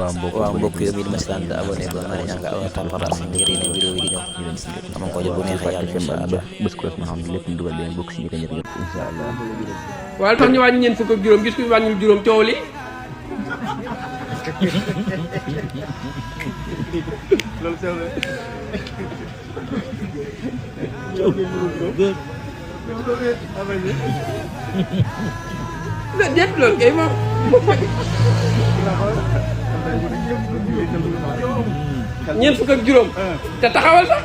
waaw mbokk yi di ma sant abonné ba ma ñaan nga aw tàmpara si ngir yeneen vidéo yi di ñëw ama ko jot bu neexee yàlla incha allah bés ko ma xam lépp ñu dugal leen bokk si ñi ko ñëpp incha allah waaye tax ñu wàññi ñeent fukk ak juróom gis ku wàññi juróom coow li loolu c'est vrai. déet loolu kay moom ñeent fukk ak juróom te taxawal sax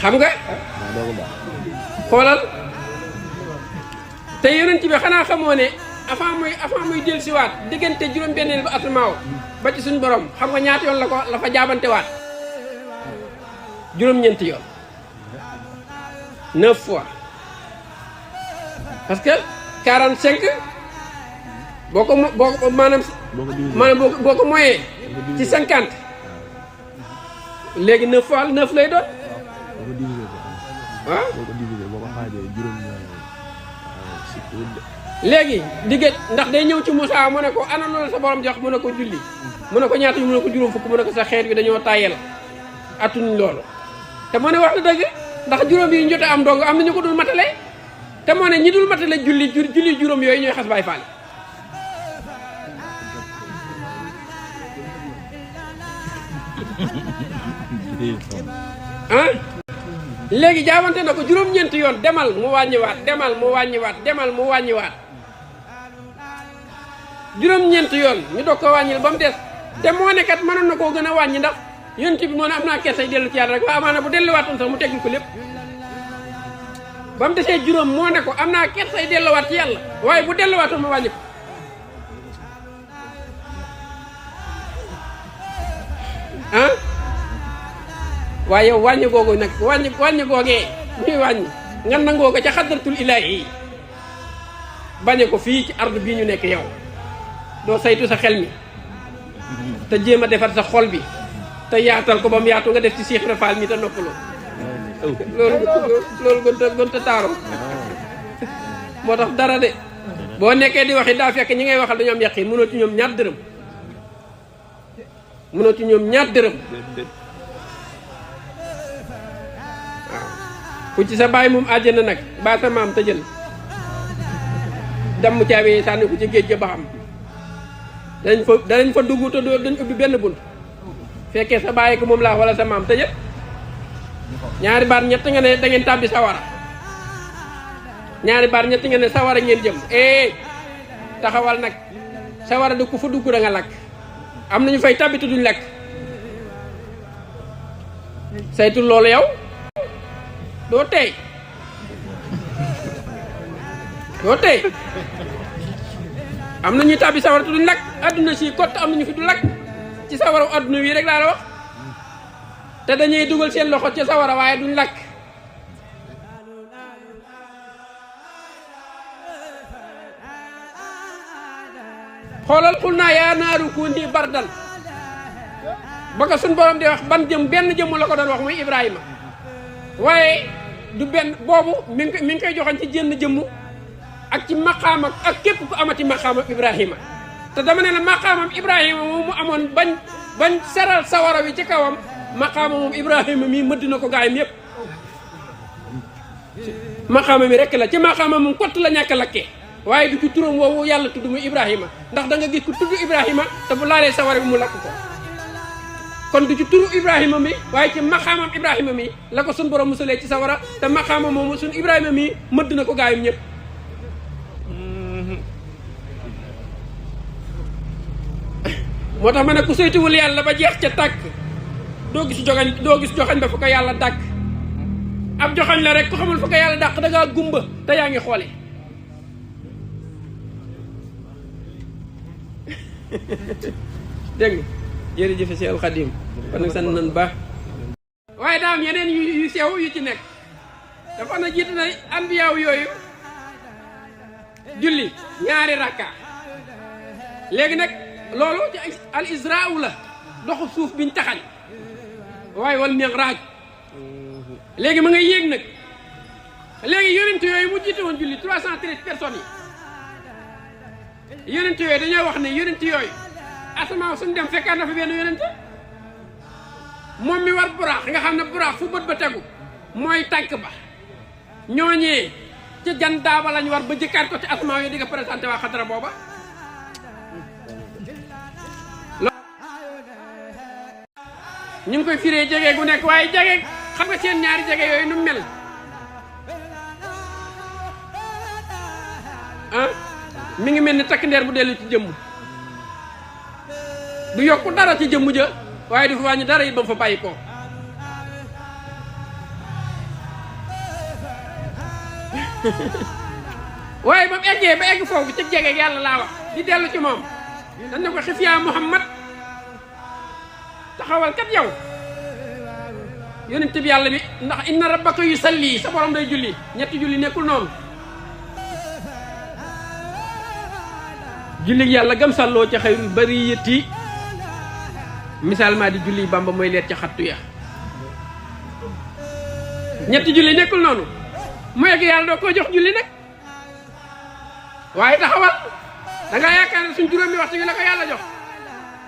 xam nga xoolal te yonent bi xanaa xamoo ne avant muy dellu si waat diggante juróom-benneel ba asamaaw ba ci suñu borom xam nga ñaata yoon la fa jaabante waat juróom-ñeenti yoon 9 fois parce que 45 boo ko maanaam boo ko moyee ci 50 léegi 9 fois 9 lay doon waaw léegi digget ndax day ñëw ci Moussa mu ne ko ana loolu sa borom jox mu ne ko julli mu ne ko ñaata mu ne ko juróom fukk mu ne ko sa xeet wi dañoo tàyyel attuñ loolu te moo ne wax na dëgg ndax juróom yi ñu jot am dong am na ñu ko dul matale te moo ne ñi dul matale julli juróom yooyu ñooy xas baay faal ah léegi jaawante na ko juróom-ñeenti yoon demal mu wàññiwaat demal mu wàññiwaat demal mu wàññiwaat juróom-ñeenti yoon ñu doog ko wàññil ba mu des te moo ne kat mënoon na koo gën a wàññi ndax yonent bi moo ne am naa kersay dellu ci yàlla rek waaye amaana bu delluwaatoon sax mu teggil ko lépp ba mu desee juróom moo ne ko am naa kersay delluwaat ci yàlla waaye bu delluwaatoon ma wàññi ko ah waaye yow wàññi googu nag wàññi googee ñuy wàññi nga nangoo ko ca xadratul ilaahi bañe ko fii ci ardu bii ñu nekk yow doo saytu sa xel mi te jéem a defar sa xol bi te yaatal ko ba mu yaatu nga def ci Cheikh Ibra Fall mi te noppaloo loolu gënta taaro moo tax dara de boo nekkee di waxi daa fekk ñi ngay waxal dañoo am yaqin mënoo ci ñoom ñaar dërëm mënoo ci ñoom ñaar dërëm ku ci sa baay moom àjjana nag ba sa maam tëjal damm caabi sànni ko ci géej ga ba xam danañ fa dugg te dañ ubbi benn bunt fekkee sa baay ko moom laa wala sa maam tëjal ñaari baat ñett nga ne da ngeen tàbbi sawara ñaari baat ñett nga ne sawara ngeen jëm taxawal nag sawara du ku fa dugg da nga lakk am nañu fay tàbbi te duñ lakk saytul loolu yow doo tey am na ñuy tàbbi sawara te duñ lakk adduna si kott am nañu fi du lakk ci sawara adduna wii rek laa la wax te dañuy dugal seen loxo ci sawara waaye duñ lakk xoolal xul naa yaa naaru kuuni bardan ba ko suñ borom di wax benn jëmm la ko doon wax muy Ibrahima waaye du benn boobu mi ngi koy joxoon ci jënn jëmm ak ci maqaamam ak képp ku amati maqaamam Ibrahima te dama ne la maqaamam Ibrahima moom mu amoon bañ seral sawara wi ci kawam maqaamam moom Ibrahima mii mëdd na ko gaayam yépp maqaama mi rek la ci maqaamam moom kott la ñàkk lakkee waaye du ci turam woowu yàlla tudd muy Ibrahima ndax da nga gis ku tudd Ibrahima te bu laalee sawara bi mu lakk ko kon du ci turu Ibrahima mi waaye ci maqaamam Ibrahima mi la ko sun borom musalee ci sawara te maqaamam moomu sun Ibrahima mi mëdd na ko gaayam ñëpp moo tax ma ne ku saytuwul yàlla ba jeex ca tàkk doo gis joxañ ba fu ko yàlla dàkk ab joxañ la rek ku xamul fu ko yàlla dàq da ngaa gumba te yaa ngi xoole dégg nga jërëjëf Seexul Xadiim kon nag sant nañ baax waaye daa am yeneen yu sew yu ci nekk dafa na jiitu na anbiyaaw yooyu julli ñaari rakka léegi nag loolu ci al israa la doxu suuf biñ taxañ waaye wal mi'raaj léegi ma ngay yéeg nag léegi yonent yooyu mu jiite woon julli 313 personnes yi yonent yooyu dañoo wax ne yonent yooyu asamaaw suñu dem fekkaat na fa benn yonent moom mi war buraax nga xam ne buraax fu bët ba tegu mooy tànk ba ñooñee ci jan daaba lañ war ba jëkkaat ko ci asamaaw yi di nga présenté waa xadara booba ñu ngi koy firee jege gu nekk waaye jege xam nga seen ñaari jege yooyu nu mel ah mi ngi mel ni takk ndeer bu dellu ci jëmm du yokku dara ci jëmm ja waaye du fa wàññi dara it ba mu fa bàyyi ko waaye ba mu eggee ba egg foofu ci jege yàlla laa wax di dellu ci moom dañ ne ko xif yaa Muhammad taxawal kat yow yonent bi yàlla bi ndax inna rabbaka yusalli sa borom day julli ñetti julli nekkul noonu julli yàlla gam sàlloo ca xayru bariyati misaal maa di julli Bamba mooy leet ca xattu ya ñetti julli nekkul noonu mu egg yàlla doo ko jox julli nag waaye taxawal da ngaa yaakaar ne suñ juróomi waxtu yi la ko yàlla jox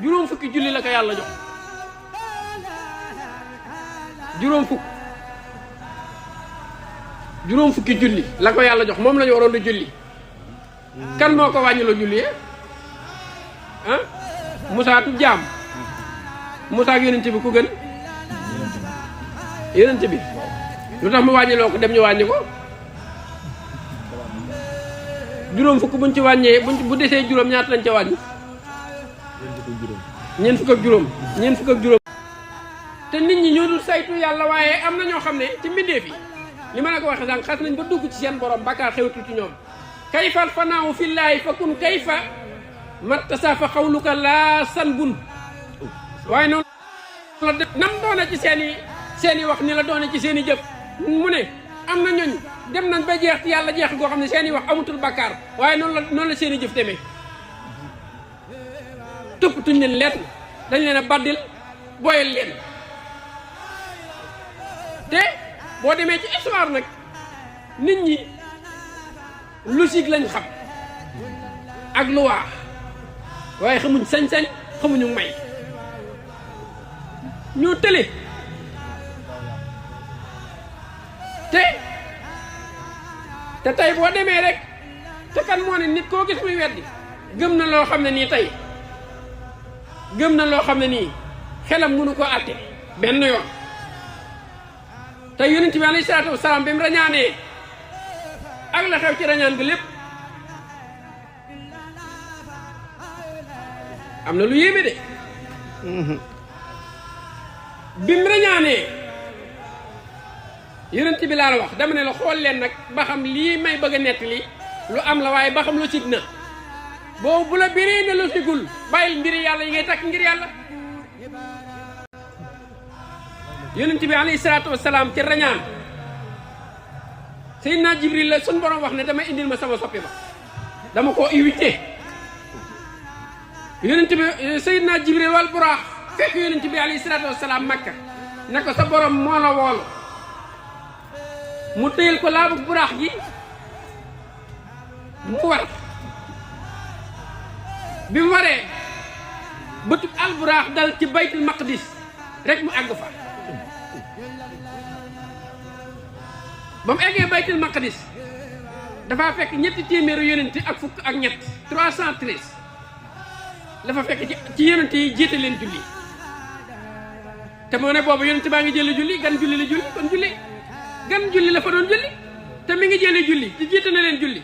juróom fukki julli la ko yàlla jox juróom fukki julli la ko yàlla jox moom la ñu waroon di julli kan moo ko wàññiloo julli ah Musaa tu jaam Musaa ak yonent bi ku gën yonent bi lu tax mu wàññiloo ko dem ñu wàññi ko juróom fukk buñ ci wàññee bu desee juróom ñaata lañ ca wàññi ñeent fukk ak juróom te nit ñi ñoo dul saytu yàlla waaye am na ñoo xam ne ci mbindeef yi li ma la ko waxee sànq xas nañ ba dugg ci seen borom bakkaar xewtul ci ñoom kayfal fanaaw fillaahi fa kun kayfa mattasa fa xawluka laa san bun waaye noonu la nam doona ci seen i wax ni la doona ci seen i jëf mu ne am na ñooñ dem nañ ba jeex yàlla jeex goo xam ne seen i wax amutul bakkaar waaye noonu la seen i jëf demee toppatuñ leen leen dañ leen a baddil booyal leen te boo demee ci histoire nag nit ñi logique lañ xam ak loi waaye xamuñ sañ-sañ xamuñu may ñoo tële te tey boo demee rek te kan moo ne nit koo gis muy weddi gëm na loo xam ne nii tey gëm na loo xam ne nii xelam mënu ko àtte benn yoon te yonent bi alayhi salaatu wasalaam bi mu rañaanee ak la xew ci rañaan bi lépp am na lu yéeme de bi mu rañaanee yonent bi laa la wax dama ne la xool leen nag ba xam lii may bëgg a nettali lu am la waaye ba xam lu sig na boobu bu la biree ne lu sigul bàyyil mbiri yàlla yi ngay takk ngir yàlla yonent bi alayhi salaatu wasalaam ci rañaan Seydina Jibril la sun borom wax ne dama indil ma sama soppi ba dama koo invité yonent bi Seydina Jibril wal buraax fekk yonent bi alayhi salaatu wasalaam Makka ne ko sa borom moo la woolu mu téyel ko laabu buraax gi mu war bi mu waree bëtub al buraax dal ci baytul maqdis rek mu àgg fa ba mu eggee baytul maqdis dafa fekk ñetti téeméeru yonent ak fukk ak ñett 313 dafa fekk ci yonent yi jiite leen julli te moo ne boobu yonent baa ngi jëli julli gan julli la julli kon julli gan julli la fa doon julli te mi ngi jëli julli ci jiite na leen julli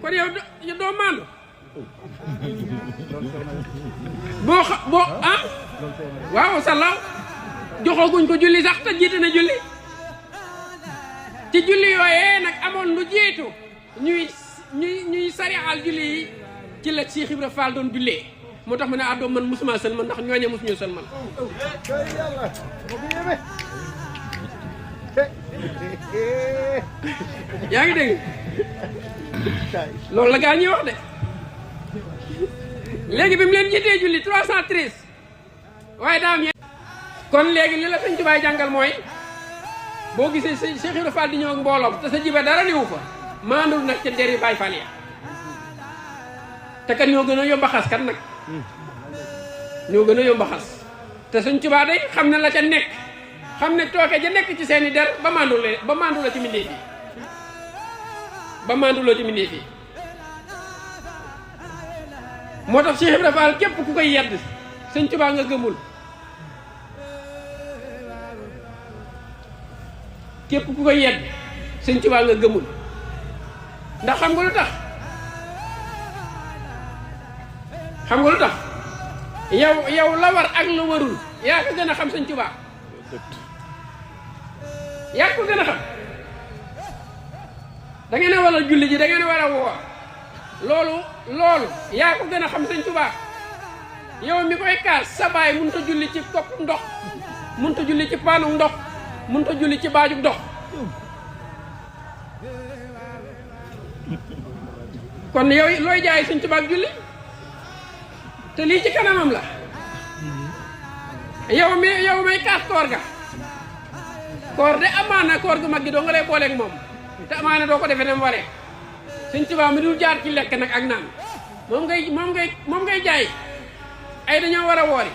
kon yow doo maandu boo waaw sallaaw joxooguñ ko julli sax te jiite na julli ci julli yooyee nag amoon lu jiitu ñuy sariyaal julli yi ci la Cheikh Ibra Fall doon jullee moo tax mu ne doom man musuma sëlmal ndax ñooñe musuñu sëlmal yaa ngi dégg loolu la gaa ñuy wax de léegi bi mu leen jiitee julli 313 waaye daa am kon léegi li la Sëñ Tuubaa jàngal mooy boo gisee Cheikh Ibra Fall di ñëw ak mbooloom te sa jiba dara niwu fa maandul nag ca deri Baay Faal ya te kat ñoo gën a yomb a xas kat nag ñoo gën a yomb a xas te Sëñ Tuubaa day xam ne la ca nekk xam ne tooke ja nekk ci seeni der ba mandu la ci mbindéef yi ba mandu la ci mbindéef yi moo tax Cheikh Ibra Fall képp ku koy yedd Sëñ Tuubaa nga gëmul képp ku koy yedd Sëñ Tuubaa nga gëmul ndax xam nga lu tax yow la war ak la warul yaa ko gën a xam Sëñ Tuubaa yaa ko gën a xam da ngeen a war a julli ji da ngeen a war a woor loolu yaa ko gën a xam Sëñ Tuubaa yow mi koy kaas sa baay mënut a julli ci kopp ndox mënut a julli ci paanu ndox mënut a julli ci baajub ndox kon yow looy jaay Sëñ Tuubaa ak julli te lii ci kanamam la yow may kaas koor ga koor de amaana koor gu mag gi doo nga lay booleeg moom te amaana doo ko defee ne mu waree Sëñ Tuubaa mi dul jaar ci lekk nag ak naan moom ngay jaay ay dañoo war a woori